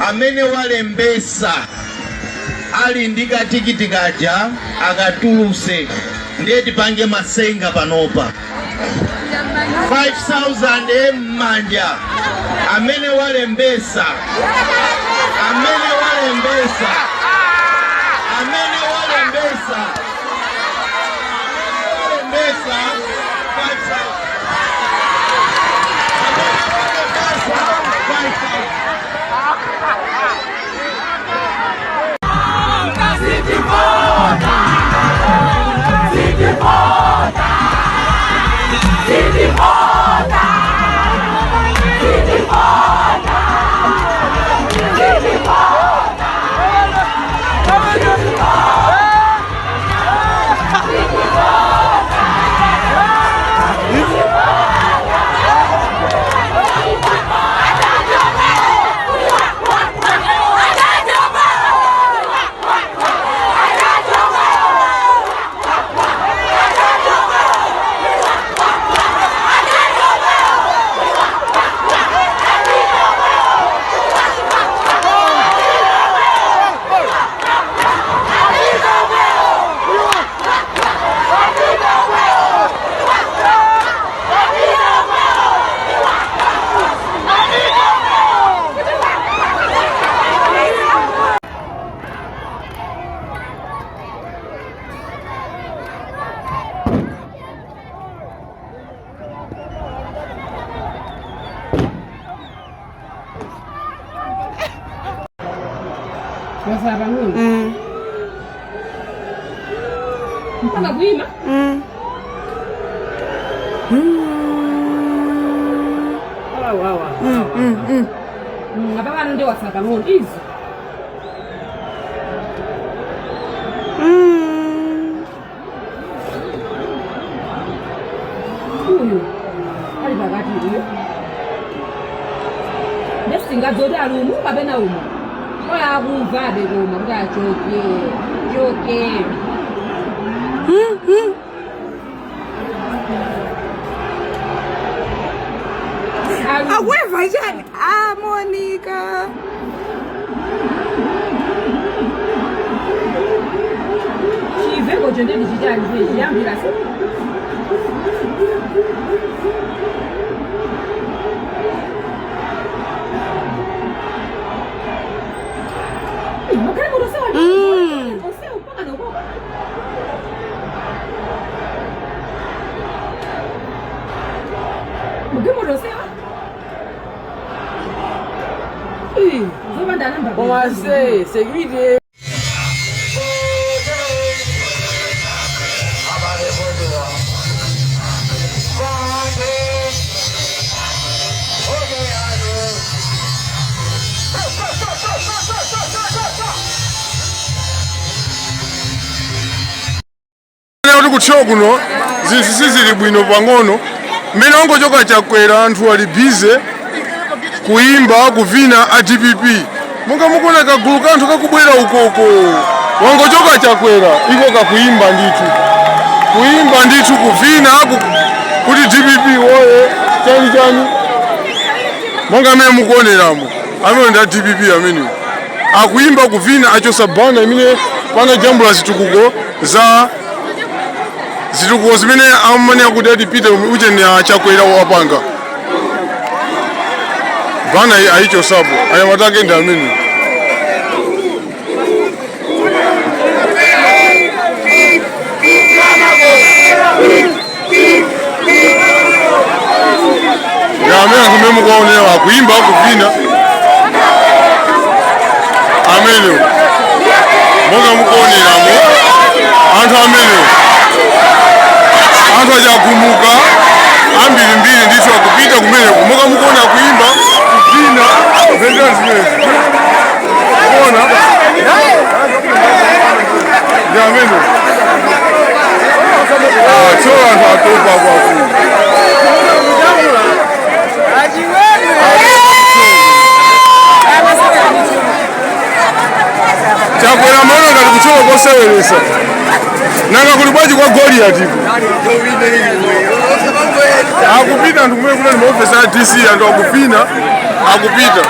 Amene walembesa ali ndi katikiti kaja akatuluse, ndiye tipange masenga panopa. 5000 m'manja, amene walembesa, amene walembesa, amene walembesa, amene walembesa 5000, amene walembesa 5000. Wasaba ng'ono. Mpaka kuima. Awa awa. Apa pano ndi wasaba ng'ono izi. Uyu ali pakati uyu. Ndesingadzoti ali umu kapena umu. Oya akumvabe koma kuti achoke. Choke. Ali umu. Akweva chani? Ah, Monica. Chiveko chendeni chichali chiyambira se. Magalimoto osewa osewa mpaka nokoka. Magalimoto osewa. Zopanda namba. Koma se security. Kuti kuthyolo kuno zinthu sizili bwino pang'ono. Mmene wangochoka Chakwera, anthu ali busy kuimba, kuvina a DPP. Monga mukuona kagulu ka anthu kakubwera ukoko, wangochoka Chakwera, iko kakuimba ndithu, kuimba ndithu, kuvina kuti DPP woye, chani chani. Monga amene mukuoneramo, amene ndi a DPP amene akuimba, kuvina, achosa banner imene panajambula zitukuko za zitukuko zimene amene akuti atipite ucheni Achakwera wapanga. Banner ayichosapo. Anyamata ake ndi amene ndi amene anthu amene mukuwaonera akuimba, akuvina amene monga mukuoneramo anthu amene anthu achagumuka ambirimbiri ndithu akupita kumeneko. Monga mukuona akuimba, kuvina zendera zimenezi kuona ndi amene tso anthu atopa kwakulu. Chakwera maona ngati kutcholo koseweresa. Nanga kuli bwanji kwa Goliati? Akupita anthu kumene kunali maofesi a DC, anthu akupina, akupita.